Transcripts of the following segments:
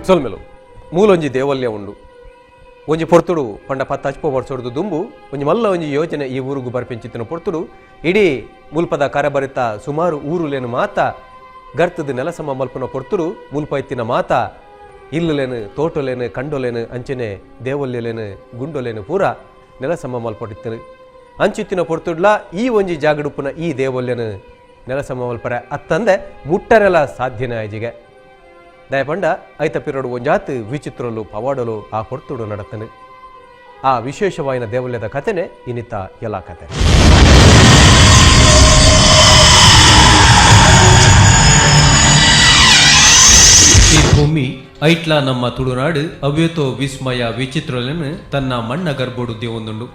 ಸೊಲ್ಮೆಲು ಮೂಲೊಂಜಿ ದೇವಲ್ಯ ಉಂಡು. ಒಂಜಿ ಪೊರ್ತುಡು ಪಂಡ ಪತ್ತ ಅಚ್ಪೊ ವರ್ಷೊಡ್ದು ದುಂಬು ಒಂಜಿ ಮಲ್ಲ ಒಂಜಿ ಯೋಜನೆ ಈ ಊರುಗು ಬರ್ಪಿಂಚಿತ್ತಿನ ಪೊರ್ತುಡು ಇಡೀ ಮುಲ್ಪದ ಕರಬರಿತ ಸುಮಾರು ಊರುಲೇನು ಮಾತ ಗರ್ತದ ನೆಲಸಮ ಮಲ್ಪುನ ಪೊರ್ತುಡು ಮುಲ್ಪ ಇತ್ತಿನ ಮಾತ ಇಲ್ಲುಲೇನು ತೋಟೊಲೇನು ಕಂಡೊಲೇನು ಅಂಚನೆ ದೇವಲ್ಯಲೇನು ಗುಂಡೊಲೇನು ಪೂರ ನೆಲಸಮ ಮಲ್ಪಟ್ಟಿತ್ತು. ಅಂಚಿತ್ತಿನ ಪೊರ್ತುಡ್ಲ ಈ ಒಂಜಿ ಜಾಗಡುಪ್ಪುನ ಈ ದೇವಲ್ಯನು ನೆಲಸಮ ಮಲ್ಪರೆ ಅತ್ತಂದೆ ಮುಟ್ಟರೆಲ ಸಾಧ್ಯನೇ ಆಯ್ಜಿಗೆ. ದಯಪಂಡ ಐತ ಪಿರಡು ಒಂಜಾತ್ ವಿಚಿತ್ರಲು ಪವಾಡಲು ಆ ಪೊರ್ತುಡು ನಡತನು. ಆ ವಿಶೇಷವಾಯಿನ ದೇವಲ್ಯದ ಕಥೆನೆ ಇನ್ನಿತ ಎಲ್ಲ ಕತೆ. ಈ ಭೂಮಿ ಐಟ್ಲಾ ನಮ್ಮ ತುಳುನಾಡು ಅವ್ಯತೋ ವಿಸ್ಮಯ ವಿಚಿತ್ರలను ತನ್ನ ಮಣ್ಣ ಗರ್ಭೋಡು ದೇವೊಂದುಂಡು.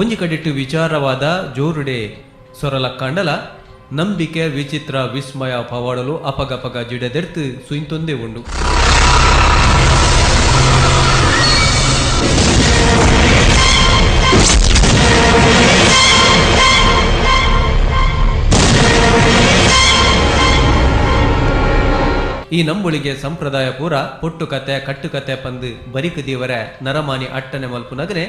ಒಂಜಿ ಕಡೆಟ್ಟು ವಿಚಾರವಾದ ಜೋರುಡೆ ಸೊರಲಕ್ಕಾಂಡಲ ನಂಬಿಕೆ ವಿಚಿತ್ರ ವಿಸ್ಮಯ ಪವಾಡಲು ಅಪಗಪಗ ಜಿಡದೆರ್ತು ಸುಯಿಂತೊಂದೇ ಉಂಡು. ಈ ನಂಬುಳಿಗೆ ಸಂಪ್ರದಾಯ ಪೂರ ಪೊಟ್ಟುಕತೆ ಕಟ್ಟುಕತೆ ಪಂದು ಬರಿಕು ದೇವರ ನರಮಾನಿ ಅಟ್ಟನೆ ಮಲ್ಪುನಗನೆ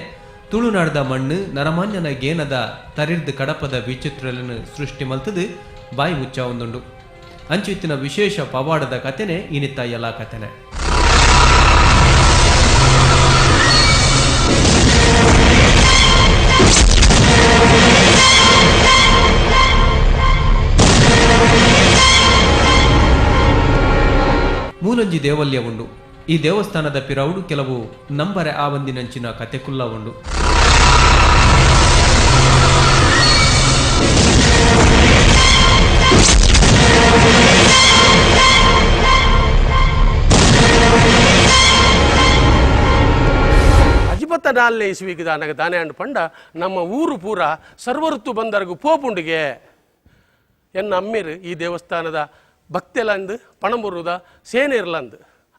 ತುಳುನಾಡದ ಮಣ್ಣು ನರಮಾನ್ಯನ ಗೇನದ ತರಿರ್ದು ಕಡಪದ ವಿಚಿತ್ರలను ಸೃಷ್ಟಿ ಮಲ್ತದು ಬಾಯಿ ಮುಚ್ಚ ಒಂದುಂಡು. ಅಂಚುತ್ತಿನ ವಿಶೇಷ ಪವಾಡದ ಕತೆನೆ ಇನಿತ ಎಲ್ಲ ಕತೆನೆ. ಮೂಲೊಂಜಿ ದೇವಲ್ಯ ಉಂಡು. ಈ ದೇವಸ್ಥಾನದ ಪಿರವುಡು ಕೆಲವು ನಂಬರೆ ಆವಂದಿನಂಚಿನ ಕತೆಕುಲ್ಲ ಉಂಡು. ಅಜಿಪತ್ತ ನಾಲ್ನೇ ಇಸ್ವಿಗೆ ದಾನಗ ದಾನೆ ಅಂಡ್ ಪಂಡ ನಮ್ಮ ಊರು ಪೂರ ಸರ್ವಋತು ಬಂದರ್ಗು ಪೋಪುಂಡಿಗೆ ಎನ್ನ ಅಮ್ಮೇರು ಈ ದೇವಸ್ಥಾನದ ಭಕ್ತೆಲಂದು ಪಣಂಬುರುದ ಸೇನೆರ್ಲಂದು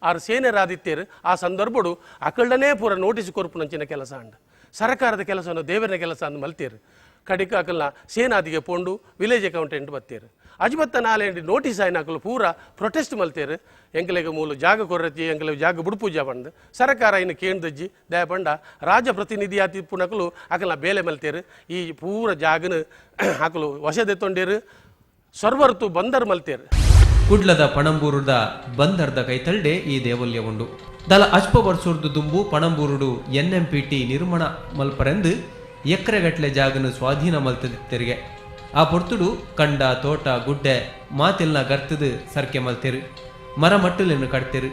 ಆರು ಸೇನೆರಾದಿತ್ತೇರು. ಆ ಸಂದರ್ಭಡು ಅಕಳ್ಳನೇ ಪೂರ ನೋಟಿಸ್ ಕೊರ್ಪುನಂಚಿನ ಕೆಲಸ ಅಂಡ್ ಸರ್ಕಾರದ ಕೆಲಸವನ್ನು ದೇವರನ ಕೆಲಸ ಅಂದು ಮಲ್ತೇರು. ಕಡಿಕ ಅಕಲ್ನ ಸೇನಾದಿಗೆ ಪೋಂಡು ವಿಲೇಜ್ ಅಕೌಂಟೆಂಟ್ ಬತ್ತೇರು. ಅಜಿಬತ್ತ ನಾಲೆಂಡಿ ನೋಟಿಸ್ ಆಯ್ನ ಅಕಲು ಪೂರ ಪ್ರೊಟೆಸ್ಟ್ ಮಲ್ತೇರು. ಎಂಕಲೆಗೆ ಮೂಲ ಜಾಗ ಕೊರತಿ ಎಂಕಲೆ ಜಾಗ ಬುಡ್ಪೂಜೆ ಬಂದು ಸರ್ಕಾರ ಇನ್ನು ಕೇಂದ್ರಜ್ಜಿ ದಯಪಂಡ ರಾಜಪ್ರತಿನಿಧಿ ಆತಿಪ್ಪುನಕಲು ಅಕಲ್ನ ಬೇಲೆ ಮಲ್ತೇರು. ಈ ಪೂರ ಜಾಗನ ಅಕಲು ವಶದೆತ್ತೊಂಡೇರು ಸರ್ವರ್ತು ಬಂದರ್ ಮಲ್ತೇರು. ಕುಡ್ಲದ ಪಣಂಬೂರುದ ಬಂದರ್ದ ಕೈತಲ್ಡೆ ಈ ದೇವಲ್ಯ ಉಂಡು. ದಲ ಅಚ್ಪ ವರ್ಷೊರ್ದು ದುಂಬು ಪಣಂಬೂರುಡು ಎನ್ಎಂಪಿಟಿ ನಿರ್ಮಾಣ ಮಲ್ಪರೆಂದು ಎಕರೆಗಟ್ಲೆ ಜಾಗನು ಸ್ವಾಧೀನ ಮಲ್ತದಿತ್ತೆರಿಗೆ. ಆ ಪೊರ್ತುಡು ಕಂಡ ತೋಟ ಗುಡ್ಡೆ ಮಾತೆಲ್ನ ಗರ್ತದು ಸರ್ಕೆ ಮಲ್ತೆರು, ಮರ ಮಟ್ಟುಲೆನ್ನು ಕಡ್ತೆರು.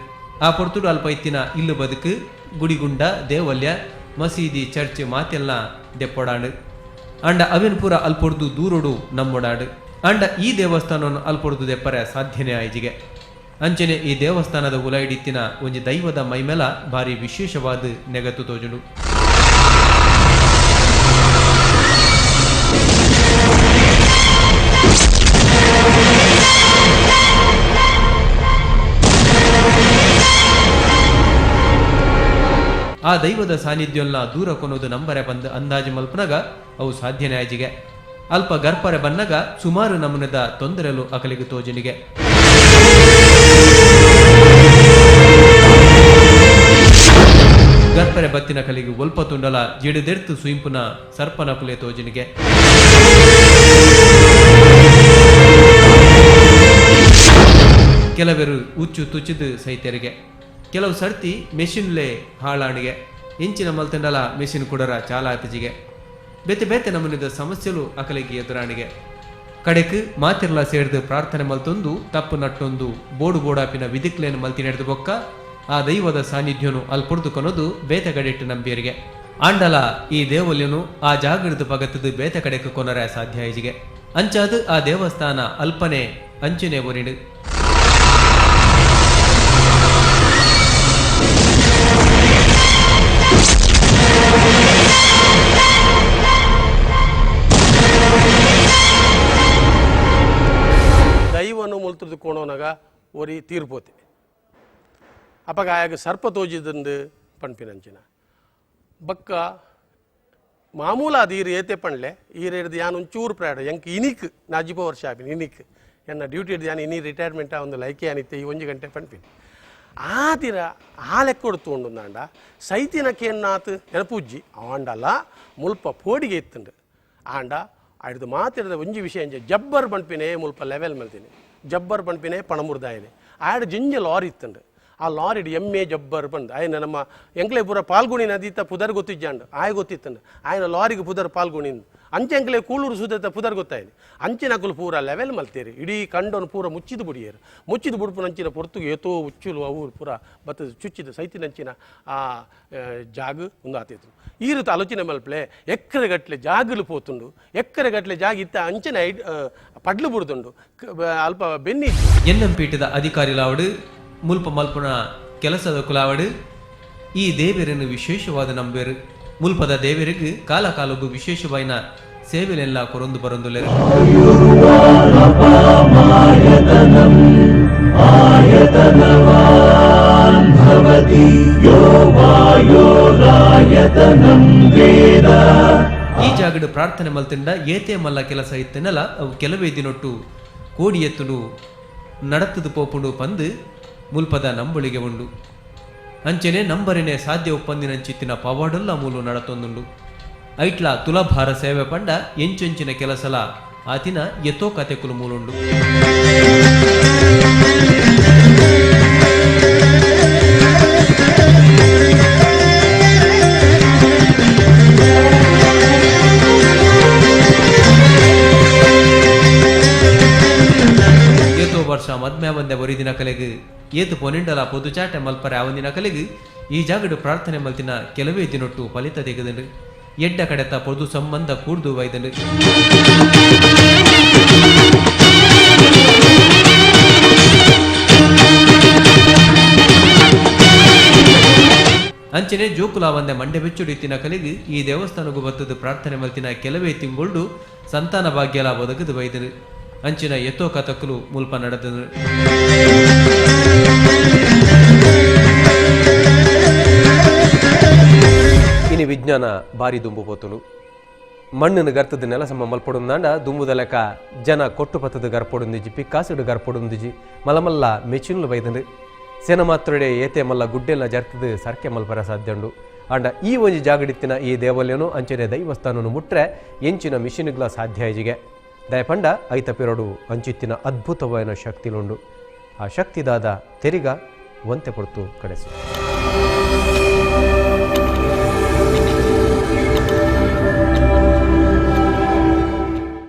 ಆ ಪೊರ್ತುಡು ಅಲ್ಪ ಇತ್ತಿನ ಇಲ್ಲು ಬದುಕು ಗುಡಿಗುಂಡ ದೇವಲ್ಯ ಮಸೀದಿ ಚರ್ಚ್ ಮಾತೆಲ್ನ ದೆಪ್ಪೊಡಾಂಡು. ಅಂಡ ಅವೆನ್ ಪೂರ ಅಲ್ಪೊರ್ದು ದೂರೊಡು ನಮ್ಮೊಡಾಂಡು. ಅಂಡ ಈ ದೇವಸ್ಥಾನವನ್ನು ಅಲ್ಪೊರ್ದು ದೆಪ್ಪರೆ ಸಾಧ್ಯನೇ ಆಯ್ಜಿಗೆ. ಅಂಚನೆ ಈ ದೇವಸ್ಥಾನದ ಉಲೈಡಿತ್ತಿನ ಒಂಜಿ ದೈವದ ಮೈಮೆಲ ಭಾರಿ ವಿಶೇಷವಾದ ನೆಗತು ತೋಜುಂಡು. ಆ ದೈವದ ಸಾನ್ನಿಧ್ಯವನ್ನ ದೂರ ಕೊನೋದು ನಂಬರೆ ಬಂದು ಅಂದಾಜು ಮಲ್ಪನಗ ಅವು ಸಾಧ್ಯನೇ ಆಯ್ಜಿಗೆ. ಅಲ್ಪ ಗರ್ಪರೆ ಬನ್ನಗ ಸುಮಾರು ನಮೂನೆದ ತೊಂದರೆಲು ಅಕಲಿಗೆ ತೋಜನಿಗೆ. ಗರ್ಪರೆ ಬತ್ತಿನ ಕಲಿಗೆ ಒಲ್ಪ ತುಂಡಲ ಜಿಡಿದೆರ್ತು ಸುಯಿಂಪುನ ಸರ್ಪನ ಕುಲೆ ತೋಜನಿಗೆ. ಕೆಲವರು ಉಚ್ಚು ತುಚಿದು ಸೈತೆರಿಗೆ. ಕೆಲವು ಸರ್ತಿ ಮೆಷಿನ್ಲೆ ಹಾಳಾಣಿಗೆ. ಇಂಚಿನ ಮಲ್ತಂಡಲ ಮೆಷಿನ್ ಕುಡರ ಚಾಲಾತಿಜಿಗೆ. ಬೇತೆ ಬೇತೆ ನಮೂನೆದ ಸಮಸ್ಯೆಲು ಅಕಲಿಗೆ ಎದುರಾಣಿಗೆ. ಕಡೆಕ್ ಮಾತಿರ್ಲ ಸೇರ್ದು ಪ್ರಾರ್ಥನೆ ಮಲ್ತೊಂದು ತಪ್ಪು ನಟ್ಟೊಂದು ಬೋಡು ಬೋಡಾಪಿನ ವಿಧಿಕ್ಲೇನು ಮಲ್ತಿ ನಡೆದು ಬೊಕ್ಕ ಆ ದೈವದ ಸಾನ್ನಿಧ್ಯನು ಅಲ್ಪುರ್ದು ಕೊನೋದು ಬೇತೆ ಕಡೆಟ್ಟು ನಂಬಿಯರಿಗೆ. ಆಂಡಲ ಈ ದೇವಲ್ಯನು ಆ ಜಾಗೃತ ಪಗತದ ಬೇತೆ ಕಡೆಕ್ ಕೊನರೆ ಸಾಧ್ಯ ಇಜಿಗೆ. ಅಂಚಾದು ಆ ದೇವಸ್ಥಾನ ಅಲ್ಪನೆ ಅಂಚನೆ ಒರಿಡು. ದೈವನು ಮುಲ್ತದ್ದು ಕೋಣೋನಗ ಒರಿ ತೀರ್ಪೋತೆ. ಅಪಗ ಆಯಾಗ ಸರ್ಪ ತೋಜಿದಂದು ಪಣ್ಪಿನಂಚಿನ ಬಕ್ಕ ಮಾಮೂಲಾದ ಈರು ಏತೆ ಪಂಡ್ಲೆ ಈರೇಡ್ದು ಯಾನ್ ಒಂಚೂರು ಪ್ರಯಾಣ ಎಂಕ್ ಇನಿಕ್ ನಾಜಿಪ ವರ್ಷ ಆಪಿನಿ ಇನಿಕ್ ಎನ್ನ ಡ್ಯೂಟಿ ಹಿಡ್ದು ಯಾನ್ ಇನಿ ರಿಟೈರ್ಮೆಂಟ್ ಒಂದು ಲೈಕೆ ಅನಿತ್ತೆ ಈ 1 ಗಂಟೆ ಪನ್ಪಿನಿ ಆತಿರ ಆ ಲೆಕ್ಕ ಕೊಡ್ತು ಸೈತಿನ ಕೇನ್ನಾತ್ ನೆನಪುಜ್ಜಿ ಆಂಡಲ ಮುಲ್ಪ ಪೋಡಿಗೆ ಇತ್ತುಂಡು ಆಂಡ ಅಡ್ದು ಮಾತಿರದ ಒಂಜಿ ವಿಷಯ ಅಂಜೆ ಜಬ್ಬರ್ ಪನ್ಪಿನೇ ಮುಲ್ಪ ಲೆವೆಲ್ ಮಲ್ತೀನಿ ಜಬ್ಬರ್ ಪನ್ಪಿನೇ ಪಣಮುರ್ದಾಯನೆ ಆಡ್ ಜಿಂಜ ಲಾರಿ ಇತ್ತುಂಡು ಆ ಲಾರಿಡ್ ಎಮ್ಮೆ ಜಬ್ಬರ್ ಬಂದು ಆಯ್ನ ನಮ್ಮ ಎಂಕ್ಲೆ ಪೂರ ಪಾಲ್ಗುಣಿ ನದೀತ ಪುದರ್ ಗೊತ್ತಿಜ್ಜಾಂಡು ಆಯ್ ಗೊತ್ತಿತ್ತಂಡು ಆಯ್ನ ಲಾರಿಗೆ ಪುದರ್ ಪಾಲ್ಗುಣಿಂದು ಅಂಚೆ ಎಂಕ್ಲೆ ಕೂಳೂರು ಸುದತ ಪುದರ್ ಗೊತ್ತಾಯ್ತು ಅಂಚಿನಕುಲು ಪೂರ ಲೆವೆಲ್ ಮಲ್ತೇರಿ ಇಡೀ ಕಂಡೋನು ಪೂರ ಮುಚ್ಚಿದು ಬುಡಿಯರು ಮುಚ್ಚಿದು ಬುಡ್ಪುನ ಅಂಚಿನ ಪೊರ್ತುಗೆ ಏತೋ ಉಚ್ಚುಲು ಅವು ಪೂರ ಬತ್ತದ ಚುಚ್ಚಿದ ಸೈತಿನಂಚಿನ ಆ ಜಾಗ ಒಂದು ಆತಿತ್ತು ಈ ರೀತಿ ಆಲೋಚನೆ ಮಲ್ಪಲೆ ಎಕ್ಕರೆ ಗಟ್ಟಲೆ ಜಾಗಲು ಪೋತುಂಡು ಎಕ್ಕರೆ ಗಟ್ಟಲೆ ಜಾಗ ಇತ್ತ ಅಂಚಿನ ಪಡ್ಲು ಬುಡ್ದುಂಡು ಅಲ್ಪ ಬೆನ್ನಿ ಎನ್ಎಂ ಪೀಠದ ಅಧಿಕಾರಿಲಾವಡು ಮುಲ್ಪ ಮಲ್ಪುನ ಕೆಲಸದ ಕುಲಾವಡು ಈ ದೇವರನ್ನು ವಿಶೇಷವಾದ ನಂಬೇರು ಮುಲ್ಪದ ದೇವರಿಗೆ ಕಾಲ ಕಾಲಗು ವಿಶೇಷವಾಯಿನ ಸೇವೆಲೆಲ್ಲ ಕೊರೊಂದು ಬರೊಂದುಲೆರು. ಈ ಜಾಗಡು ಪ್ರಾರ್ಥನೆ ಮಲ್ತಿಂಡ ಏತೆ ಮಲ್ಲ ಕೆಲಸ ಇತ್ತೆನಲ ಅವು ಕೆಲವೇ ದಿನೊಟ್ಟು ಕೋಡಿ ಎತ್ತುಡು ನಡತದು ಪೋಪುಂಡು ಪಂದು ಮುಲ್ಪದ ನಂಬಳಿಗೆ ಉಂಡು. ಅಂಚೆನೆ ನಂಬರಿನೆ ಸಾಧ್ಯ ಒಪ್ಪಂದಿನಂಚಿತ್ತಿನ ಪವಾಡಲ್ಲ ಮೂಲು ನಡತೊಂದುಂಡು. ಐಟ್ಲ ತುಲಾಭಾರ ಸೇವೆ ಪಂಡ ಎಂಚೆಂಚಿನ ಕೆಲಸಲ ಆತಿನ ಎತ್ತೋ ಕತೆಕುಲು ಮೂಲುಂಡು. ಏತೋ ವರ್ಷ ಮದ್ಮ್ಯಾ ಬಂದೆ ಒರಿದಿನ ಕಲೆಗು ಏತು ಪೊನಿಂಡಲ ಪೊದುಚಾಟೆ ಮಲ್ಪರೆ ಆವಂದಿನ ಕಲೆಗು ಈ ಜಾಗಡು ಪ್ರಾರ್ಥನೆ ಮಲ್ತಿನ ಕೆಲವೇ ದಿನೊಟ್ಟು ಫಲಿತ ತೆಗೆದಂಡು ಎಡ್ಡ ಕಡೆತ ಪೊದು ಸಂಬಂಧ ಕೂಡ್ದು ವೈದಂಡು. ಅಂಚನೆ ಜೋಕುಲಾವಂದೆ ಮಂಡೆ ಬೆಚ್ಚುಡಿತ್ತಿನ ಕಲಿಗೆ ಈ ದೇವಸ್ಥಾನಗೂ ಬತ್ತದು ಪ್ರಾರ್ಥನೆ ಮಲ್ತಿನ ಕೆಲವೇ ತಿಂಗೊಳ್ಡು ಸಂತಾನ ಭಾಗ್ಯಲ ಒದಗದು ವೈದನು. ಅಂಚಿನ ಎತ್ತೋ ಕತಕಲು ಮುಲ್ಪ ನಡೆದನು. ಇನಿ ವಿಜ್ಞಾನ ಭಾರಿ ದುಂಬು ಪೋತುನು. ಮಣ್ಣನ್ನು ಗರ್ತದ ನೆಲ ಸಮ ಮಲ್ಪೊಡುಂದಾಂಡ ದುಂಬುದ ಲೆಕ್ಕ ಜನ ಕೊಟ್ಟು ಪತ್ತದ ಗರ್ಪೊಡುಂದಿಜಿ, ಪಿಕ್ಕಾಸುಡು ಗರ್ಪೊಡುಂದಿಜಿ, ಮಲಮಲ್ಲ ಮೆಚಿನ್ಲು ಬೈದಂಡು. ಸೇನ ಮಾತ್ರಡೆ ಏತೆ ಮಲ್ಲ ಗುಡ್ಡೆಲ್ಲ ಜರ್ತದ ಸರ್ಕೆ ಮಲ್ಪರ ಸಾಧ್ಯ ಉಂಡು. ಆಂಡ ಈ ಒಂಜಿ ಜಾಗಡಿತ್ತಿನ ಈ ದೇವಾಲಯನು ಅಂಚನೆ ದೈವಸ್ಥಾನನು ಮುಟ್ರೆ ಎಂಚಿನ ಮಿಷಿನ್ಗಳ ಸಾಧ್ಯ ಇಜಿಗೆ. ದಯಪಂಡ ಐತ ಪಿರಡು ಅಂಚಿತ್ತಿನ ಅದ್ಭುತವಾದ ಶಕ್ತಿಲುಂಡು. ಆ ಶಕ್ತಿದಾದ ತೆರಿಗ ಒಂತೆ ಪೊರ್ತು ಕಡೆಸು.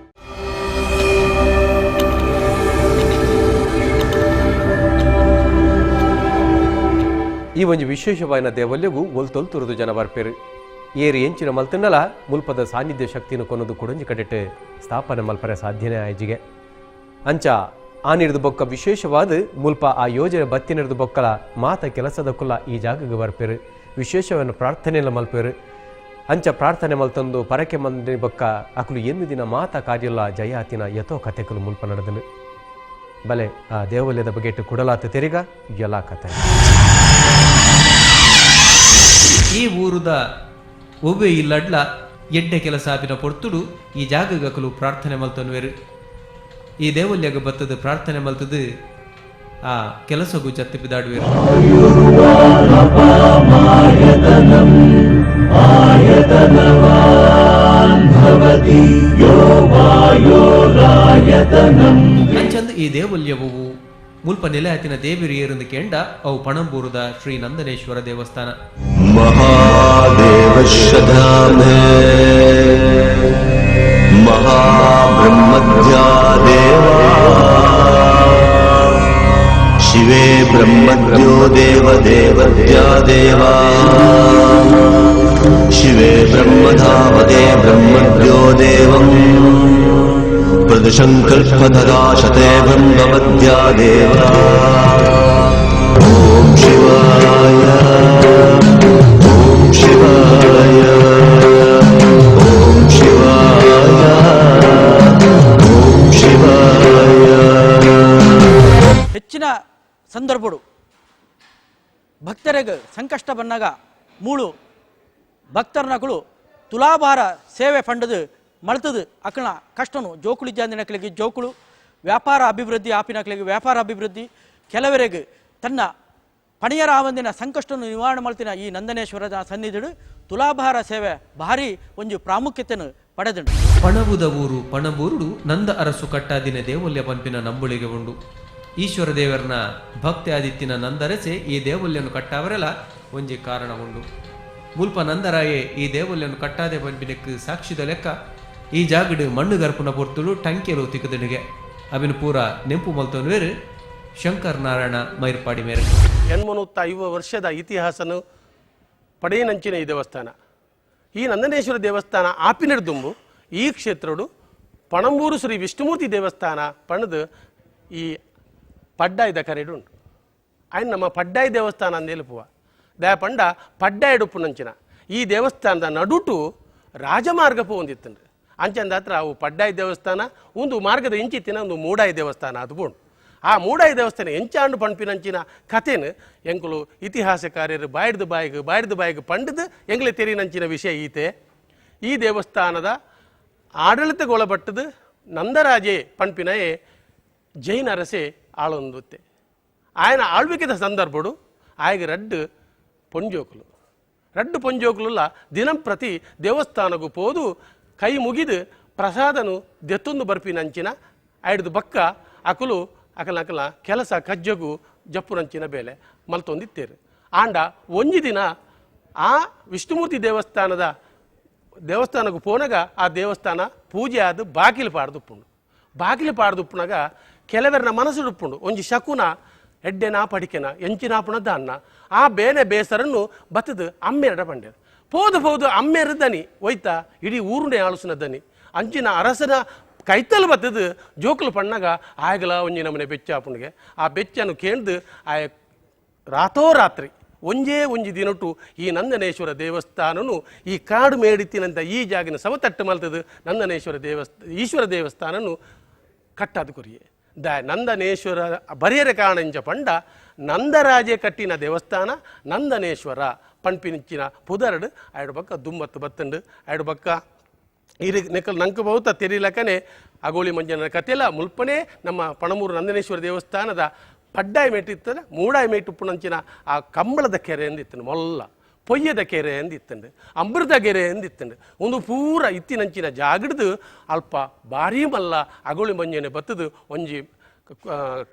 ಈ ಒಂಜಿ ವಿಶೇಷವಾಯಿನ ದೇವಲ್ಯಗೂ ಒಲ್ತೊಲ್ತುರುದು ಜನ ಬರ್ಪೇರು. ಏರು ಎಂಚಿನ ಮಲ್ತನ್ನಲ ಮುಲ್ಪದ ಸಾನ್ನಿಧ್ಯ ಶಕ್ತಿನ ಕೊನದು ಕುಡಂಜಿ ಕಡೆಟ್ ಸ್ಥಾಪನೆ ಮಲ್ಪರೆ ಸಾಧ್ಯನೇ ಆಯ್ಜಿಗೆ. ಅಂಚ ಆನಿರ್ದು ಬೊಕ್ಕ ವಿಶೇಷವಾದ ಮುಲ್ಪ ಆ ಯೋಜನೆ ಬತ್ತಿನಿರ್ದು ಬೊಕ್ಕಲ ಮಾತ ಕೆಲಸದ ಕುಲ ಈ ಜಾಗಕ್ಕೆ ಬರ್ಪೇರು. ವಿಶೇಷವನ್ನು ಪ್ರಾರ್ಥನೆಲ್ಲ ಮಲ್ಪೇರು. ಅಂಚ ಪ್ರಾರ್ಥನೆ ಮಲ್ತಂದು ಪರಕೆ ಮಂದಿ ಬೊಕ್ಕ ಅಕಲು ಎನ್ನು ದಿನ ಮಾತ ಕಾರ್ಯಲ್ಲ ಜಯಾತಿನ ಯಥೋ ಕತೆಕಲು ಮುಲ್ಪ ನಡೆದನು. ಬಲೆ ಆ ದೇವಾಲಯದ ಬಗೆಟ್ ಕುಡಲಾತ ತೆರಿಗ ಎಲ್ಲ ಕತೆ. ಈ ಊರುದ ಒವ್ವೆ ಇಲ್ಲಡ್ಲ ಎಡ್ಡೆ ಕೆಲಸ ಆಪಿನ ಪೊರ್ತುಡು ಈ ಜಾಗಗಕಲು ಪ್ರಾರ್ಥನೆ ಮಲ್ತನ್ವೇರು. ಈ ದೇವಲ್ಯಗ ಬತ್ತದ ಪ್ರಾರ್ಥನೆ ಮಲ್ತದು ಆ ಕೆಲಸಗೂ ಜತ್ತಿ ಬಿದಾಡುವೆರು. ಅಂಚಂದು ಈ ದೇವಲ್ಯವು ಮುಲ್ಪ ನೆಲೆ ಆತಿನ ದೇವಿರು ಏರಂದು ಕೇಂಡ ಅವು ಪಣಂಬೂರುದ ಶ್ರೀ ನಂದನೇಶ್ವರ ದೇವಸ್ಥಾನ. ಶಿವೇ ಬ್ರಹ್ಮದ್ಯೋ ದೇವ ದೇವದ್ಯಾ ದೇವಾ ಶಿವೇ ಬ್ರಹ್ಮಧಾವತೆ ಬ್ರಹ್ಮದ್ಯೋ ದೇವಂ ಪ್ರದಶಂಕಲ್ಪಧರಾಶತೆ ಬ್ರಹ್ಮಮದ್ಯಾ ದೇವಾ. ಓಂ ಶಿವಾಯ ಓಂ ಶಿವಾಯ ಓಂ ಶಿವಾಯ ಓಂ ಶಿವಾಯ. ಹೆಚ್ಚಿನ ಸಂದರ್ಭಡು ಭಕ್ತರಿಗೆ ಸಂಕಷ್ಟ ಬಂದಾಗ ಮೂಳು ಭಕ್ತರನಗಳು ತುಲಾಭಾರ ಸೇವೆ ಪಂಡದು ಮಳ್ತದು ಅಕಲ್ನ ಕಷ್ಟನು ಜೋಕುಳು ಇಜ್ಜಾಂದಿನಕ್ಲೆಗ್ ಜೋಕುಳು ವ್ಯಾಪಾರ ಅಭಿವೃದ್ಧಿ ಆಪಿನಕ್ಲೆಗ್ ವ್ಯಾಪಾರ ಅಭಿವೃದ್ಧಿ ಕೆಲವರೆಗೆ ತನ್ನ ಪಣಿಯರ ಆವಂದಿನ ಸಂಕಷ್ಟನ್ನು ನಿವಾರಣೆ ಮಲ್ತಿನ ಈ ನಂದನೇಶ್ವರದ ಸನ್ನಿಧಿಡು ತುಲಾಭಾರ ಸೇವೆ ಭಾರಿ ಒಂಜಿ ಪ್ರಾಮುಖ್ಯತೆಯನ್ನು ಪಡೆದುಂಡು. ಪಣಬುದ ಊರು ಪಣಬೂರುಡು ನಂದ ಅರಸು ಕಟ್ಟಾದಿನ ದೇವಲ್ಯ ಪಂಪಿನ ನಂಬುಳಿಗೆ ಉಂಡು. ಈಶ್ವರ ದೇವರನ ಭಕ್ತಿ ಆದಿತ್ತಿನ ನಂದರಸೆ ಈ ದೇವಲ್ಯನು ಕಟ್ಟಾವರೆಲ್ಲ ಒಂಜಿ ಕಾರಣ ಉಂಡು. ಮುಲ್ಪ ನಂದರಾಯೇ ಈ ದೇವಲ್ಯನು ಕಟ್ಟಾದೆ ಪಂಪಿನಕ್ಕೆ ಸಾಕ್ಷಿದ ಲೆಕ್ಕ ಈ ಜಾಗಡು ಮಣ್ಣು ಗರ್ಪುನ ಪೊರ್ತುಡು ಟಂಕೆಲು ತಿಕ್ಕದಡಿಗೆ ಅವಿನ ಪೂರ ನೆಂಪು ಮಲ್ತೊನ್ವೇರು ಶಂಕರ್ ನಾರಾಯಣ ಮೈರ್ಪಾಡಿ ಮೇರೆ. 850 ವರ್ಷದ ಇತಿಹಾಸನು ಪಡೆಯನಂಚಿನ ಈ ದೇವಸ್ಥಾನ. ಈ ನಂದನೇಶ್ವರ ದೇವಸ್ಥಾನ ಆಪಿನಡ್ದುಂಬು ಈ ಕ್ಷೇತ್ರಡು ಪಣಂಬೂರು ಶ್ರೀ ವಿಷ್ಣುಮೂರ್ತಿ ದೇವಸ್ಥಾನ ಪಣದು ಈ ಪಡ್ಡಾಯ್ದ ಕರೆಡು ಉಂಟು. ಆಯ್ನ ನಮ್ಮ ಪಡ್ಡಾಯಿ ದೇವಸ್ಥಾನ ಅಂದೇಳುಪುವ ದಯ ಪಂಡ ಪಡ್ಡಾಯಿಡುಪ್ಪುನಂಚಿನ ಈ ದೇವಸ್ಥಾನದ ನಡುಟು ರಾಜಮಾರ್ಗ ಪೋಂದಿತ್ತಂಡ್ರಿ. ಅಂಚಂದ ಹತ್ರ ಅವು ಪಡ್ಡಾಯಿ ದೇವಸ್ಥಾನ ಒಂದು ಮಾರ್ಗದ ಇಂಚಿತ್ತಿನ ಒಂದು ಮೂಡಾಯಿ ದೇವಸ್ಥಾನ ಅದು ಬೋಂಡು. ಆ ಮೂಡಾಯಿ ದೇವಸ್ಥಾನ ಎಂಚಾಂಡು ಪಂಪಿನಂಚಿನ ಕಥೆನು ಎಂಕುಲು ಇತಿಹಾಸಕಾರ್ಯರು ಬಾಯ್ದು ಬಾಯಿಗೆ ಬಾಯ್ದು ಬಾಯಿಗೆ ಪಂಡದು ಎಂಗ್ಲೆ ತೆರಿನಂಚಿನ ವಿಷಯ ಈತೆ. ಈ ದೇವಸ್ಥಾನದ ಆಡಳಿತಗೊಳಪಟ್ಟದು ನಂದರಾಜೇ ಪಂಪಿನಯೇ ಜೈನ ಅರಸೆ ಆಳೊಂದುತ್ತೆ. ఆయన ಆಳ್ವಿಕೆದ ಸಂದರ್ಭಡು ಆಯಗ ರಡ್ಡು ಪೊಂಜೋಕುಲು ರಡ್ಡು ಪೊಂಜೋಕುಲುಲ್ಲ ದಿನಂಪ್ರತಿ ದೇವಸ್ಥಾನಗೂ ಪೋದು ಕೈ ಮುಗಿದು ಪ್ರಸಾದನು ದೆತ್ತೊಂದು ಬರ್ಪಿನಂಚಿನ ಆಯ್ದು ಬಕ್ಕ ಅಕುಲು ಅಕಲ ಅಕಲ ಕೆಲಸ ಕಜ್ಜಗು ಜಪ್ಪುನಂಚಿನ ಬೇಲೆ ಮಲ್ತೊಂದಿತ್ತೇರು. ಆಂಡ ಒಂಜಿ ದಿನ ಆ ವಿಷ್ಣುಮೂರ್ತಿ ದೇವಸ್ಥಾನಕ್ಕೂ ಪೋನಗ ಆ ದೇವಸ್ಥಾನ ಪೂಜೆ ಆದ ಬಾಗಿಲು ಪಾಡ್ದುಪ್ಪುಂಡು. ಬಾಗಿಲು ಪಾಡ್ದುಪ್ಪುನಾಗ ಕೆಲವರನ್ನ ಮನಸ್ಸುಡುಪ್ಪುಂಡು ಒಂಜಿ ಶಕುನ ಎಡ್ಡೆನಾ ಪಡಿಕೆನ ಎಂಚಿನಾಪುಣ ದಾನ್ನ ಆ ಬೇನೆ ಬೇಸರನ್ನು ಬತ್ತದು ಅಮ್ಮೆರಡ ಪಂಡ್ಯರು. ಪೋದು ಪೋದು ಅಮ್ಮೆರ ದನಿ ಒಯ್ತಾ ಇಡೀ ಊರುನೇ ಆಲೋಚನ ದನಿ ಅಂಚಿನ ಅರಸನ ಕೈತಲ್ ಬತ್ತದು ಜೋಕುಲು ಪಣ್ಣಾಗ ಆಯಗಲ ಒಂಜಿ ನಮನೆ ಬೆಚ್ಚಾಪುಣಿಗೆ ಆ ಬೆಚ್ಚನ್ನು ಕೇಳ್ದು ಆಯ ರಾತೋರಾತ್ರಿ ಒಂಜೇ ಒಂಜಿ ದಿನಟು ಈ ನಂದನೇಶ್ವರ ದೇವಸ್ಥಾನನು ಈ ಕಾಡು ಮೇಡಿತ್ತಿನಂತ ಈ ಜಾಗಿನ ಸಮತಟ್ಟು ಮಲ್ತದು ನಂದನೇಶ್ವರ ಈಶ್ವರ ದೇವಸ್ಥಾನನು ಕಟ್ಟಾದ ಕೊರಿಯೆ. The Nandaneshwara ಬರಿಯರ ಕಾರಣಂಚ ಪಂಡ ನಂದರಾಜೆ ಕಟ್ಟಿನ ದೇವಸ್ಥಾನ ನಂದನೇಶ್ವರ ಪಂಪಿನಿಂಚಿನ ಪುದರಡು ಆಯ್ಡು ಬಕ್ಕ ದುಮ್ಮತ್ತು ಬತ್ತಂಡು ಆಯ್ಡು ಬಕ್ಕ ಇರು ನೆಕಲ್ ನಂಗೆ ಬಹುತ ತೆರಿಲಕನೆ ಅಗೋಳಿ ಮಂಜನ ಕತೆಲ ಮುಲ್ಪನೆ ನಮ್ಮ ಪಣಮೂರು ನಂದನೇಶ್ವರ ದೇವಸ್ಥಾನದ ಪಡ್ಡಾಯಿ ಮೇಟಿತ್ತದ ಮೂಡಾಯಿ ಮೇಟುಪ್ಪುನಂಚಿನ ಆ ಕಂಬಳದ ಕೆರೆ ಎಂದಿತ್ತಂಡು ಮೊಲ್ಲ ಪೊಯ್ಯದ ಕೆರೆ ಎಂದಿತ್ತಂಡು ಅಮೃತ ಕೆರೆ ಎಂದಿತ್ತಂಡು ಒಂದು ಪೂರ ಇತ್ತಿನಂಚಿನ ಜಾಗಡ್ದು ಅಲ್ಪ ಭಾರೀ ಮಲ್ಲ ಅಗೋಳಿ ಮಂಜನೆ ಬತ್ತದು ಒಂಜಿ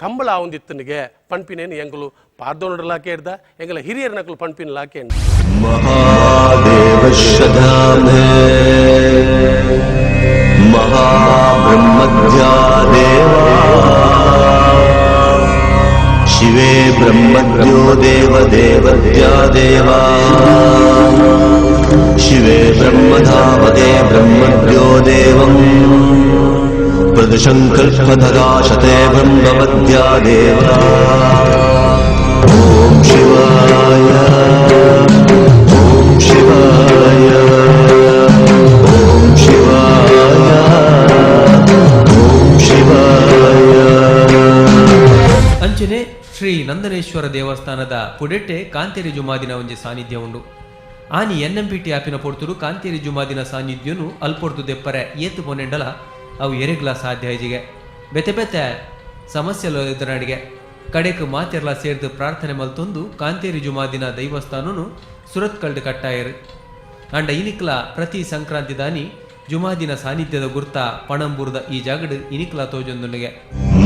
ಕಂಬಳ ಒಂದಿತ್ತನಿಗೆ ಪಂಪಿನೇನು ಎಂಗುಲು ಪಾರ್ದೋನಡಲಾಕೆ ಇಡ್ದ ಎಂಗಲ ಹಿರಿಯರ ನಕಲು ಪಂಪಿನ ಲಾಕೆ. ಮಹಾದೇವ ಶ್ರದ್ಧಾಮೇ ಮಹಾಬ್ರಹ್ಮದ್ಯಾ ದೇವಾ ಶಿವೇ ಬ್ರಹ್ಮದ್ಯೋ ದೇವ ದೇವದ್ಯಾ ದೇವಾ ಶಿವೇ ಬ್ರಹ್ಮಧಾವತೆ ಬ್ರಹ್ಮದ್ಯೋ ದೇವಂ ಪ್ರದಶಂಕಲ್ಪಧರಾಶತೆ ಬ್ರಹ್ಮಮದ್ಯಾ ದೇವಾ. ಓಂ ಶಿವಾಯ ಓಂ ಶಿವಾಯ ಓಂ ಶಿವಾಯ ಓಂ ಶಿವಾಯ. ಅಂಚನೆ ಶ್ರೀ ನಂದನೇಶ್ವರ ದೇವಸ್ಥಾನದ ಪುಡೆಟ್ಟೆ ಕಾಂತೇರಿ ಜುಮಾದಿನ ಒಂಜಿ ಸಾನ್ನಿಧ್ಯ ಉಂಡು. ಆನಿ ಎನ್ಎಂಪಿಟಿ ಆಪಿನ ಪೊರ್ತುಡು ಕಾಂತೇರಿ ಜುಮಾದಿನ ಸಾನ್ನಿಧ್ಯನು ಅಲ್ಪೊರ್ದು ದೆಪ್ಪರೆ ಏತು ಪೊನೆಂಡಲ ಅವು ಎರೆಗ್ಲ ಸಾಧ್ಯ ಇಜಿಗೆ ಬೆತೆ ಬೆತೆ ಸಮಸ್ಯೆಲು ಎದುರಾಡಿಗೆ ಕಡೆಕ್ ಮಾತೆರ್ಲ ಸೇರ್ದು ಪ್ರಾರ್ಥನೆ ಮಲ್ತೊಂದು ಕಾಂತೇರಿ ಜುಮಾದಿನ ದೈವಸ್ಥಾನನು ಸುರತ್ಕಲ್ಡ್ ಕಟ್ಟಾಯರು. ಅಂಡ ಇನಿಕ್ಲ ಪ್ರತಿ ಸಂಕ್ರಾಂತಿ ದಾನಿ ಜುಮಾದಿನ ಸಾನ್ನಿಧ್ಯದ ಗುರ್ತ ಪಣಂಬೂರದ ಈ ಜಾಗಡು ಇನಿಕ್ಲ ತೋಜೊಂದುಂಡಿಗೆ.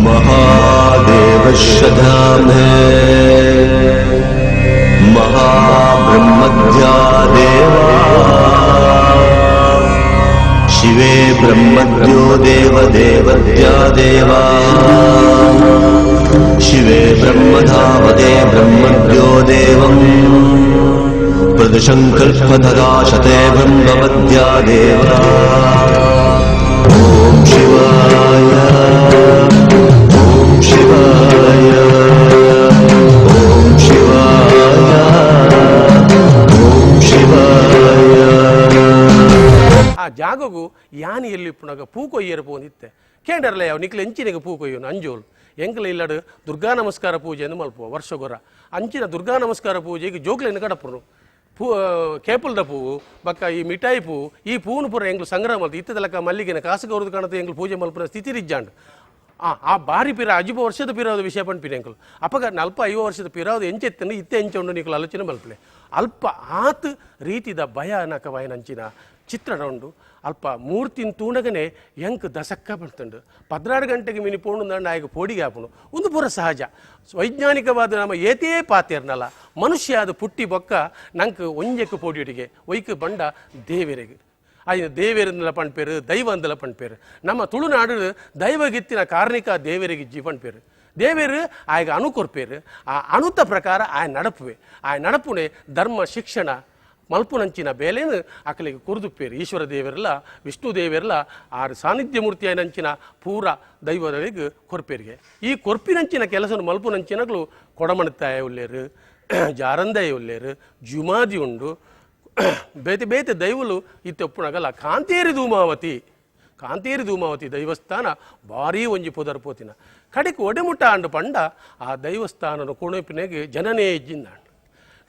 ಮಹಾದೇವ ಶ್ರದ್ಧಾಮೇ ಮಹಾಬ್ರಹ್ಮದ್ಯಾ ದೇವಾ ಶಿವೇ ಬ್ರಹ್ಮದ್ಯೋ ದೇವ ದೇವದ್ಯಾ ದೇವಾ ಶಿವೇ ಬ್ರಹ್ಮಧಾವತೆ ಬ್ರಹ್ಮದ್ಯೋ ದೇವಂ ಪ್ರದಶಂಕಲ್ಪಧರಾಶತೆ ಬ್ರಹ್ಮಮದ್ಯಾ ದೇವಾ. ಓಂ ಶಿವಾಯ ಓಂ ಶಿವಾಯ ಓಂ ಶಿವಾಯ ಓಂ ಶಿವಾಯ. ಆ ಜಾಗಗೂ ಯಾನಿ ಎಲ್ಲಿ ಪುನಗ ಪೂ ಕೊಯ್ಯರು ಪೋಂದಿತ್ತೆ ಕೇಂಡರ್ಲ ಯಾವ ನಿಕ್ಲೆ ಎಂಚಿನಿಗೆ ಪೂ ಕೊಯ್ಯೋನು ಅಂಜೋಲು ಎಂಕಲ ಇಲ್ಲಡು ದುರ್ಗಾ ನಮಸ್ಕಾರ ಪೂಜೆಯನ್ನು ಮಲ್ಪುವ ವರ್ಷಗೊರ ಅಂಚಿನ ದುರ್ಗಾ ನಮಸ್ಕಾರ ಪೂಜೆಗೆ ಜೋಕ್ಲೆಯನ್ನು ಕಡಪುರು ಪೂ ಕೇಪುಲ್ದ ಪೂವು ಬಕ್ಕ ಈ ಮಿಠಾಯಿ ಪೂವು ಈ ಪೂನು ಪೂರ ಎಂಗ್ಲು ಸಂಗ್ರಹ ಮಲ್ತು ಇತ್ತದಲಕ್ಕ ಮಲ್ಲಿಗೆನ ಕಾಸು ಗೌರವ ಕಾಣದ ಎಂಗ್ಲು ಪೂಜೆ ಮಲ್ಪುನ ಸ್ಥಿತಿ ರಿಜ್ಜಾಂಡ್ ಆ ಬಾರಿ ಪಿರ ಅಜಿಬ ವರ್ಷದ ಪಿರಾವದ ವಿಷಯ ಪನ್ಪಿನ ಎಂಕುಲು ಅಪಗ ನಲ್ಪ 50 ವರ್ಷದ ಪಿರಾವದ ಎಂಚೆತ್ತನ್ನು ಇತ್ತೆ ಎಂಚ ಉಂಡು ನಿಕುಲು ಆಲೋಚನೆ ಮಲ್ಪಲೆ ಅಲ್ಪ ಆತ್ ರೀತಿದ ಭಯಾನಕವಾಯಿನಂಚಿನ ಚಿತ್ರಣ ಉಂಡು ಅಲ್ಪ ಮೂರ್ತಿನ ತೂಣಗನೆ ಎಂಕ್ ದಸಕ್ಕ ಬರ್ತುಂಡು 14 ಗಂಟೆಗೆ ಮಿನಿ ಪೋಣು ನಾಯಕ ಪೋಡಿಗೆ ಆಪುಣು ಒಂದು ಪೂರ ಸಹಜ ವೈಜ್ಞಾನಿಕವಾದ ನಮ್ಮ ಏತೇ ಪಾತೇರ್ನಲ್ಲ ಮನುಷ್ಯ ಅದು ಪುಟ್ಟಿ ಬೊಕ್ಕ ನಂಗೆ ಒಂಜೆಕ್ ಪೋಡಿಯುಟಿಗೆ ಒಯ್ಕ್ ಬಂಡ ದೇವೆರೆಗೆ ಆಯ್ನ ದೇವೆರಂದಲ ಪಣ್ಪೇರು ದೈವ ಅಂದಲ ಪಣ್ಪೇರು ನಮ್ಮ ತುಳುನಾಡು ದೈವಗಿತ್ತಿನ ಕಾರ್ಣಿಕ ದೇವರಿಗೆ ಜಿ ಪಣ್ಪೇರು ದೇವೇರು ಆಯ್ಗ ಅಣು ಕೊರ್ಪೇರು ಆ ಅಣುತ ಪ್ರಕಾರ ಆಯ ನಡಪುವೆ ಆಯ ನಡಪುಣೆ ಧರ್ಮ ಶಿಕ್ಷಣ ಮಲ್ಪುನಂಚಿನ ಬೇಲೇನು ಅಕಲಿಗೆ ಕುರಿದುಪ್ಪೇರು ಈಶ್ವರ ದೇವರೆಲ್ಲ ವಿಷ್ಣು ದೇವರೆಲ್ಲ ಆರು ಸಾನ್ನಿಧ್ಯ ಮೂರ್ತಿಯನಂಚಿನ ಪೂರ ದೈವದಳಿಗೆ ಕೊರ್ಪೇರಿಗೆ ಈ ಕೊರ್ಪಿನಂಚಿನ ಕೆಲಸನು ಮಲ್ಪುನಂಚಿನಗಳು ಕೊಡಮಣತಾಯ ಉಲ್ಲೇರು ಜಾರಂದಾಯ ಉಲ್ಲೇರು ಜುಮಾದಿ ಉಂಡು ಬೇತೆ ಬೇತೆ ದೈವಲು ಇತ್ತೊಪ್ಪುನಗಲ ಕಾಂತೇರಿ ಧೂಮಾವತಿ ಕಾಂತೇರಿ ಧೂಮಾವತಿ ದೈವಸ್ಥಾನ ಭಾರೀ ಒಂಜಿ ಪುದರ್ ಪೋತಿನ ಕಡೆಗೆ ಒಡೆಮುಟ್ಟ ಅಂಡು ಪಂಡ ಆ ದೈವಸ್ಥಾನನ ಕೊಣಪಿನೆಗೆ ಜನನೇ ಇಜ್ಜಿಂದಾಂಡು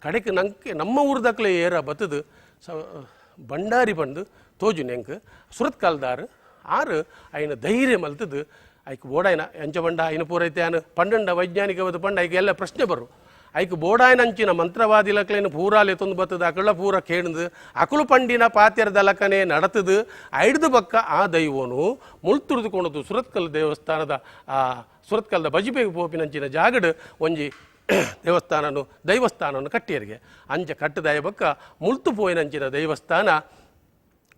ಕಡೆಗೆ ನಂಗೆ ನಮ್ಮ ಊರ್ದಕ್ಲೆ ಏರ ಬತ್ತದು ಸ ಬಂಡಾರಿ ಬಂದು ತೋಜು ನೆಂಕ್ ಸುರತ್ಕಲ್ದಾರು ಆರು ಐನ ಧೈರ್ಯ ಮಲ್ತದು ಐಕ್ ಬೋಡಾಯನ ಎಂಚ ಬಂಡ ಐನ ಪೂರೈತೆ ಆನು ಪಂಡಂಡ ವೈಜ್ಞಾನಿಕವಾದ ಪಂಡ ಐಕ್ ಎಲ್ಲ ಪ್ರಶ್ನೆ ಬರು ಐಕ್ ಬೋಡಾಯನಂಚಿನ ಮಂತ್ರವಾದಿಲಕ್ಲೇನು ಪೂರಾಲೆ ತೊಂದು ಬತ್ತದ ಅಕಳ ಪೂರ ಕೇಣದು ಅಕುಲು ಪಂಡಿನ ಪಾತ್ಯರದಲಕನೆ ನಡತದು ಐಡ್ದು ಬಕ್ಕ ಆ ದೈವನು ಮುಳ್ತುರಿದುಕೊಣದು ಸುರತ್ಕಲ್ ದೇವಸ್ಥಾನದ ಆ ಸುರತ್ಕಲ್ದ ಬಜಿಪೆಗೆ ಪೋಪಿನಂಚಿನ ಜಾಗಡು ಒಂಜಿ ದೇವಸ್ಥಾನನು ದೈವಸ್ಥಾನನು ಕಟ್ಟಿಯರಿಗೆ ಅಂಚ ಕಟ್ಟದಾಯ ಬಕ್ಕ ಮುಳ್ತು ಪೋಯಿನಂಚಿನ ದೈವಸ್ಥಾನ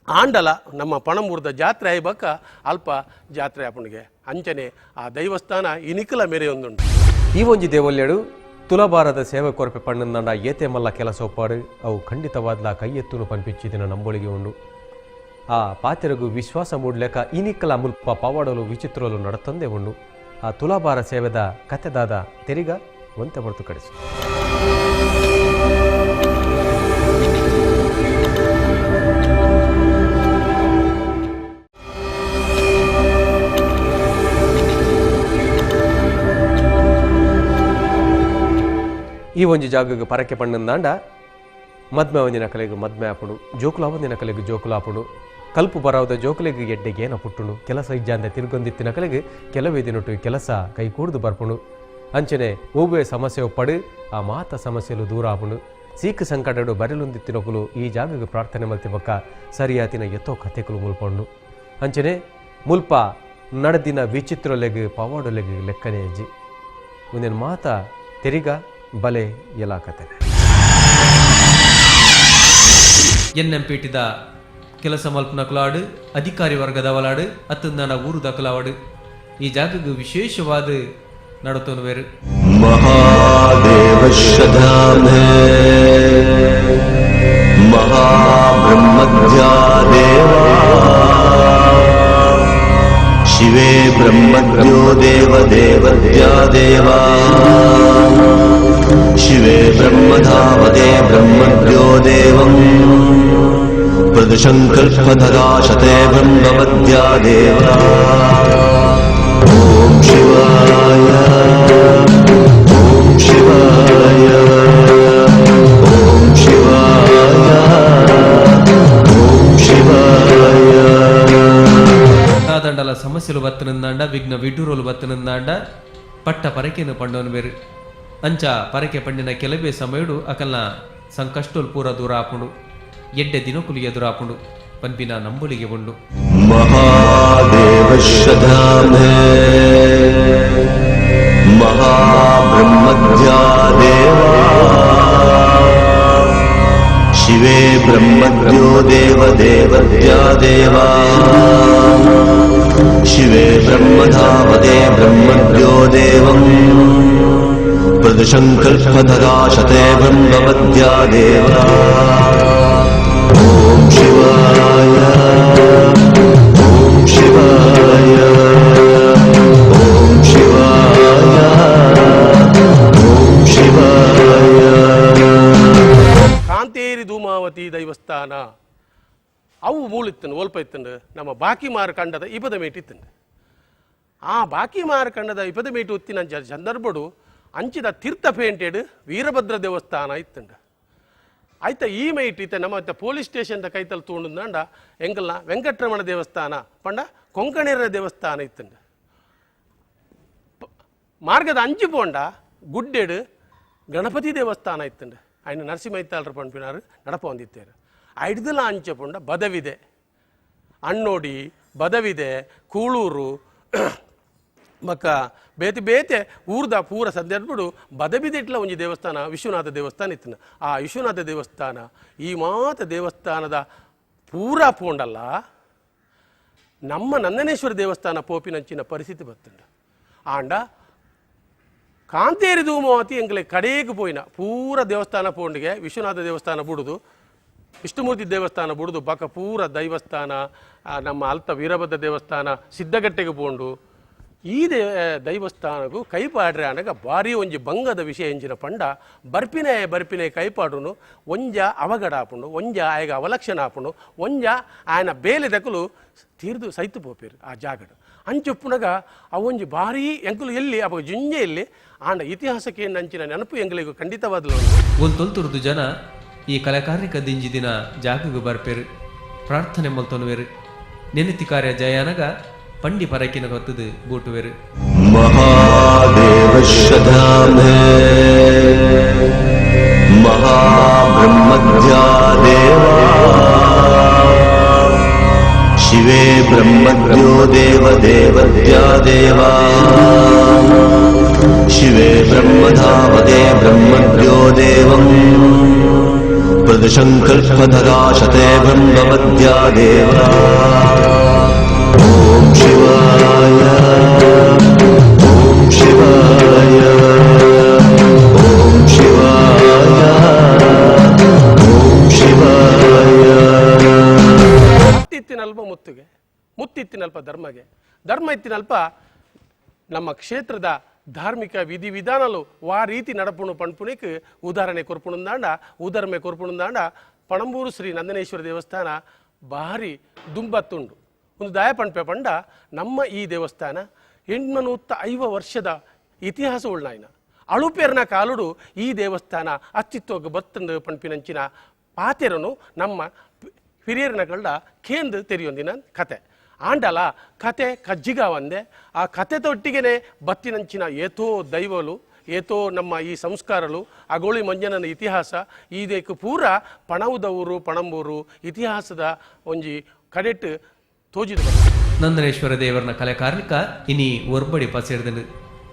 ಆಂಡಲ ನಮ್ಮ ಪಣಂಬೂರ್ದ ಜಾತ್ರೆ ಆಯ್ಬಕ್ಕ ಅಲ್ಪ ಜಾತ್ರೆ ಆಪುಣಿಗೆ ಅಂಚನೆ ಆ ದೈವಸ್ಥಾನ ಇನಿಕಲ ಮೇರೆ ಒಂದುಂಟು. ಈ ಒಂಜಿ ದೇವಲ್ಯಡು ತುಲಭಾರದ ಸೇವೆ ಕೊರಪೆ ಪಣ್ಣಂದಂಡ ಏತೆ ಮಲ್ಲ ಕೆಲಸ ಒಪ್ಪಾಡು ಅವು ಖಂಡಿತವಾದ್ಲ ಕೈ ಎತ್ತುನು ಪನ್ಪಿಚ್ಚಿದಿನ ನಂಬೊಳಿಗೆ ಉಂಡು. ಆ ಪಾತೆರಗು ವಿಶ್ವಾಸ ಮೂಡ್ಲೆಕ ಇನಿಕಲ ಮುಲ್ಪ ಪವಾಡಲು ವಿಚಿತ್ರಲು ನಡತಂದೆ ಉಂಡು. ಆ ತುಲಾಭಾರ ಸೇವೆದ ಕತೆದಾದ ತೆರಿಗ ಒಂತೆ ಹೊರತು ಕಡಿಸು. ಈ ಒಂಜಿ ಜಾಗಕ್ಕೆ ಪರಕೆ ಪಣ್ಣಂದಾಂಡ ಮದ್ಮೆ ಒಂದಿನ ಕಲೆಗೆ ಮದ್ಮೆ ಆಪುಂಡು, ಜೋಕುಲ ಒಂದಿನ ಕಲೆಗೆ ಜೋಕುಲಾಪುಂಡು, ಕಲ್ಪು ಬರಾವದ ಜೋಕುಲೆಗೆ ಎಡ್ಡೆಗೆ ಏನ ಪುಟ್ಟುಂಡು, ಕೆಲಸ ಇಜ್ಜಾಂದೆ ತಿರುಗೊಂದಿತ್ತಿನ ಕಲೆಗೆ ಕೆಲವೇ ದಿನೊಟ್ಟು ಕೆಲಸ ಕೈ ಕೂಡ್ದು ಬರ್ಪುಂಡು. ಅಂಚನೆ ಒವ್ವೇ ಸಮಸ್ಯೆ ಒಪ್ಪಡು ಆ ಮಾತ ಸಮಸ್ಯೆಲು ದೂರ ಆಪುಂಡು. ಸೀಕ್ ಸಂಕಟಡು ಬರೆಲುಂದಿತ್ತಿನಕುಲು ಈ ಜಾಗಕ್ಕೆ ಪ್ರಾರ್ಥನೆ ಮಲ್ತಿ ಬೊಕ್ಕ ಸರಿಯಾತಿನ ಎತ್ತೋ ಕಥೆಕುಲು ಮುಲ್ಪಂಡು. ಅಂಚನೆ ಮುಲ್ಪ ನಡೆದಿನ ವಿಚಿತ್ರಲೆಗ್ ಪವಾಡಲೆಗ್ ಲೆಕ್ಕನೆ ಅಜ್ಜಿ ಒಂದಿನ ಮಾತ ತೆರಿಗ ಬಲೆ ಎಲ್ಲ ಕತೆ. ಎನ್ಎಂಪಿಟಿದ ಕೆಲಸ ಮಲ್ಪನಕುಲಾಡು ಅಧಿಕಾರಿ ವರ್ಗದವಲಾಡು ಅತ್ತಂದನ ಊರು ದಕಲಾವಡು ಈ ಜಾಗಕ್ಕೆ ವಿಶೇಷವಾದ ನಡತೋನು ಬೇರು. ಮಹಾದೇವ ಶ್ರದ್ಧಾಮೇ ಮಹಾಬ್ರಹ್ಮದ್ಯಾ ದೇವಾ ಶಿವೇ ಬ್ರಹ್ಮದ್ಯೋ ದೇವ ದೇವದ್ಯಾ ದೇವಾ ಶಿವೇ ಬ್ರಹ್ಮಧಾವದೇ ಬ್ರಹ್ಮದ್ಯೋ ದೇವಂ ಪ್ರದಶಂಕಲ್ಪಧರಾಶತೆ ಬ್ರಹ್ಮಮದ್ಯಾ ದೇವಾ. ಓಂ ಶಿವಾಯ ಓಂ ಶಿವಾಯ ಓಂ ಶಿವಾಯ ಓಂ ಶಿವಾಯ. ದಂಡಲ ಸಮಸ್ಯೆಲು ಬತ್ತನಂದಾಂಡ ವಿಘ್ನ ವಿಡ್ಡೂರಲು ಬತ್ತನಂದಾಂಡ ಪಟ್ಟ ಪರಕೆನು ಪಂಡವನು ಬೇರು. ಅಂಚ ಪರಕೆ ಪಂಡಿನ ಕೆಲವೇ ಸಮಯಡು ಅಕಲ್ನ ಸಂಕಷ್ಟೋಲ್ ಪೂರ ದೂರ ಆಪುಂಡು, ಎಡ್ಡೆ ದಿನಕುಲು ಎದುರಾಪುಂಡು ಪನ್ಪಿನ ನಂಬುಲಿಗೆ ಉಂಡು. ಮಹಾದೇವ ಶ್ರದ್ಧಾಮೇ ಮಹಾಬ್ರಹ್ಮದ್ಯಾ ದೇವಾ ಶಿವೇ ಬ್ರಹ್ಮದ್ಯೋ ದೇವ ದೇವದ್ಯಾ ದೇವಾ ಶಿವೇ ಬ್ರಹ್ಮಧಾವದೇ ಬ್ರಹ್ಮದ್ಯೋ ದೇವಂ ಪ್ರದಶಂಕಲ್ಪಧರಾಶತೆ ಬ್ರಹ್ಮಮದ್ಯಾ ದೇವಾ. ಓಂ ಶಿವಾಯ ಓಂ ಶಿವಾಯ ಓಂ ಶಿವಾಯ ಓಂ ಶಿವಾಯ. ಕಾಂತೇರಿ ಧೂಮಾವತಿ ದೈವಸ್ಥಾನ ಅವು ಮೂಳಿತ್ತನು ಒಲ್ಪ ಇತ್ತಂಡು ನಮ್ಮ ಬಾಕಿಮಾರು ಕಂಡದ ಇಪದ ಮೇಟ್ ಇತ್ತಂಡು. ಆ ಬಾಕಿಮಾರು ಕಂಡದ ಇಪದ ಮೇಟು ಉತ್ತಿನ ಸಂದರ್ಭಡು ಅಂಚಿದ ತೀರ್ಥ ಪೇಂಟೆಡ್ ವೀರಭದ್ರ ದೇವಸ್ಥಾನ ಇತ್ತಂಡು. ಆಯ್ತ ಈ ಮೈಟ್ ಇತ್ತೆ ನಮ್ಮ ಪೊಲೀಸ್ ಸ್ಟೇಷನ್ ಕೈತಲ್ ತೂಂಡುಂದಾಂಡ ಎಂಕಲ್ನ ವೆಂಕಟರಮಣ ದೇವಸ್ಥಾನ ಪಂಡ ಕೊಂಕಣಿರ ದೇವಸ್ಥಾನ ಇತ್ತುಂಡು. ಮಾರ್ಗದ ಅಂಚು ಪೋಂಡ ಗುಡ್ಡೆಡು ಗಣಪತಿ ದೇವಸ್ಥಾನ ಇತ್ತುಂಡು. ಆಯ್ನ ನರಸಿಂಹೈತಾಳ್ರ ಪಂಪಿನಾರು ನಡಪ ಹೊಂದಿತ್ತೇರು. ಐಡ್ದಲ ಅಂಚೆ ಪೋಂಡ ಬದವಿದೆ, ಅಣ್ಣೋಡಿ, ಬದವಿದೆ, ಕೂಳೂರು ಬೊಕ್ಕ ಬೇತೆ ಬೇತೆ ಊರ್ದ ಪೂರ ಸಂದರ್ಭಡು ಬದಬಿದೆಟ್ಲ ಒಂಜಿ ದೇವಸ್ಥಾನ ವಿಶ್ವನಾಥ ದೇವಸ್ಥಾನ ಇತ್ತು. ಆ ವಿಶ್ವನಾಥ ದೇವಸ್ಥಾನ ಈ ಮಾತ ದೇವಸ್ಥಾನದ ಪೂರ ಪೋಂಡಲ್ಲ ನಮ್ಮ ನಂದನೇಶ್ವರ ದೇವಸ್ಥಾನ ಪೋಪಿನಂಚಿನ ಪರಿಸ್ಥಿತಿ ಬತ್ತುಂಡು. ಆಂಡ ಕಾಂತೇರಿ ಧೂಮಾವತಿ ಎಂಕ್ಲೆ ಕಡೆಗೆ ಪೋಯಿನ ಪೂರ ದೇವಸ್ಥಾನ ಪೋಂಡಿಗೆ ವಿಶ್ವನಾಥ ದೇವಸ್ಥಾನ ಬುಡುದು, ವಿಷ್ಣುಮೂರ್ತಿ ದೇವಸ್ಥಾನ ಬುಡುದು, ಬಕ ಪೂರ ದೈವಸ್ಥಾನ ನಮ್ಮ ಅಲ್ತ ವೀರಭದ್ರ ದೇವಸ್ಥಾನ ಸಿದ್ಧಗಟ್ಟೆಗೆ ಪೋಂಡು ಈ ದೈವಸ್ಥಾನಕ್ಕೂ ಕೈಪಾಡ್ರೆ ಅನಗ ಭಾರಿ ಒಂಜಿ ಬಂಗದ ವಿಷಯ ಎಂಜಿನ ಪಂಡ ಬರ್ಪಿನೇ ಬರ್ಪಿನೇ ಕೈಪಾಡುನು ಒಂಜ ಅವಗಡ ಆಪುಂಡು, ಒಂಜ ಆಯಗ ಅವಲಕ್ಷಣ ಆಪುಂಡು, ಒಂಜ ಆಯನ ಬೇಲೆ ದಕಲು ತೀರ್ದು ಸೈತು ಪೋಪೇರು ಆ ಜಾಗಡು. ಅಂಚೊಪ್ಪುನಗ ಅವೊಂಜಿ ಭಾರಿ ಎಂಕುಲು ಎಲ್ಲಿ ಅವಾಗ ಜುಂಜೆ ಎಲ್ಲಿ ಆಂಡ ಇತಿಹಾಸಕ್ಕೆ ನಂಚಿನ ನೆನಪು ಎಂಕಲಿಗೂ ಖಂಡಿತವಾದಲು. ಒಂದು ತೊಲ್ತುರ್ದು ಜನ ಈ ಕಲಾಕಾರ್ಣಿಕ ದಿಂಜಿ ದಿನ ಜಾಗಗೂ ಬರ್ಪೇರು, ಪ್ರಾರ್ಥನೆ ಮಲ್ತೊನುವೆರು, ನೆನೆತಿ ಕಾರ್ಯ ಜಯಾನಗ ಪಂಡಿ ಪರಕಿನ ಹೊತ್ತದು ಬೂಟುವೆರು. ಮಹಾದೇವಶ್ರಧಾಮ ಮಹಾಬ್ರಹ್ಮದ್ಯಾ ದೇವಾ ಶಿವೇ ಬ್ರಹ್ಮದ್ಯೋ ದೇವ ದೇವದ್ಯಾ ದೇವಾ ಶಿವೇ ಬ್ರಹ್ಮಧಾವದೇ ಬ್ರಹ್ಮದ್ಯೋ ದೇವಂ ಪ್ರದಶಂಕಲ್ಪಧರಾಶತೆ ಬ್ರಹ್ಮಮದ್ಯಾ ದೇವಾ. ಓಂ ಶಿವಾಯ ಓಂ ಶಿವಾಯ ಓಂ ಶಿವಾಯ ಓಂ ಶಿವಾಯ. ಮುತ್ತಿತ್ತಿನಲ್ಪ ಮುತ್ತುಗೆ, ಮುತ್ತಿತ್ತಿನಲ್ಪ ಧರ್ಮಗೆ, ಧರ್ಮ ಇತ್ತಿನಲ್ಪ ನಮ್ಮ ಕ್ಷೇತ್ರದ ಧಾರ್ಮಿಕ ವಿಧಿವಿಧಾನಲು ವಾ ರೀತಿ ನಡಪುಣು ಪಣ್ಪುಣಿಕ್ ಉದಾಹರಣೆ ಕೊರ್ಪುಣುಂದಾಂಡ, ಉದಾಹರಣೆ ಕೊರ್ಪುಣುಂದಾಂಡ ಪಣಂಬೂರು ಶ್ರೀ ನಂದನೇಶ್ವರ ದೇವಸ್ಥಾನ ಭಾರಿ ದುಂಬತ್ತುಂಡು. ಒಂದು ದಾಯ ಪಣ್ಪೆ ಪಂಡ ನಮ್ಮ ಈ ದೇವಸ್ಥಾನ 850 ವರ್ಷದ ಇತಿಹಾಸ ಉಳ್ಳಾಯ್ನ ಅಳುಪೇರ್ನ ಕಾಲುಡು ಈ ದೇವಸ್ಥಾನ ಅಸ್ತಿತ್ವಕ್ಕೆ ಬತ್ತಂದು ಪಣ್ಪಿನಂಚಿನ ಪಾತೆರನು ನಮ್ಮ ಹಿರಿಯರ್ನ ಕಳ್ಳ ಕೇಂದ್ರ ತೆರೆಯೊಂದಿನ ಕತೆ. ಆಂಡಲ ಕತೆ ಕಜ್ಜಿಗ ಒಂದೆ, ಆ ಕತೆ ತೊಟ್ಟಿಗೆನೆ ಬತ್ತಿನಂಚಿನ ಏತೋ ದೈವಲು, ಏತೋ ನಮ್ಮ ಈ ಸಂಸ್ಕಾರಲು, ಅಗೋಳಿ ಮಂಜನನ ಇತಿಹಾಸ ಇದಕ್ಕೆ ಪೂರ ಪಣವುದವರು ಪಣಂಬೂರು ಇತಿಹಾಸದ ಒಂಜಿ ಕಡೆಟ್ ತೋಜಿದ. ನಂದನೇಶ್ವರ ದೇವರನ ಕಲೆ ಕಾರ್ಣಿಕ ಇನಿ ಒರ್ಬಡಿ ಪಸೇರ್ದಂಡು,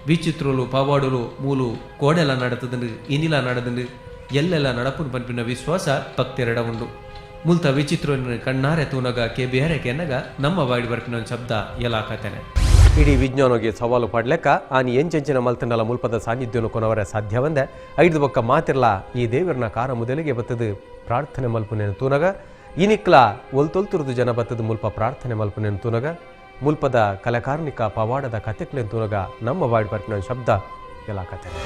ವಿಚಿತ್ರುಲು ಪವಾಡುಲು ಮೂಲು ಕೋಡೆಲ ನಡತದಂಡು, ಇನಿಲ ನಡೆದಂಡು, ಎಲ್ಲೆಲ್ಲ ನಡಪುನ್ ಪನ್ಪಿನ ವಿಶ್ವಾಸ ಭಕ್ತೆರಡ ಉಂಡು. ಮುಲ್ತ ವಿಚಿತ್ರನ ಕಣ್ಣಾರೆ ತೂನಗ ಕೆ ಬೇರೆ ಕೆನ್ನಗ ನಮ್ಮ ವಾಡಿ ಬರ್ಪಿನ ಶಬ್ದ ಎಲ್ಲ ಕತೆನೆ. ಇಡೀ ವಿಜ್ಞಾನಗೆ ಸವಾಲು ಪಾಡ್ಲೆಕ್ಕ ಆನಿ ಎಂಚೆಂಚಿನ ಮಲ್ತಂಡಲ ಮುಲ್ಪದ ಸಾನ್ನಿಧ್ಯನು ಕೊನವರ ಸಾಧ್ಯವಂದೆ ಐದು ಬೊಕ್ಕ ಮಾತಿರ್ಲ ಈ ದೇವರನ ಕಾರ ಮೊದಲಿಗೆ ಬತ್ತದು ಪ್ರಾರ್ಥನೆ ಮಲ್ಪುನೇನು ತೂನಗ, ಇನಿಕ್ಲ ಒಲ್ತೊಲ್ತುರುದು ಜನ ಬತ್ತದು ಮುಲ್ಪ ಪ್ರಾರ್ಥನೆ ಮಲ್ಪುನೇನು ತೂನಗ, ಮುಲ್ಪದ ಕಲಕಾರ್ಣಿಕ ಪವಾಡದ ಕತೆಕ್ಲೆನ್ ತೂನಗ ನಮ್ಮ ವಾಡಿ ಬರ್ಪಿನ ಶಬ್ದ ಎಲ್ಲ ಕತೆನೆ.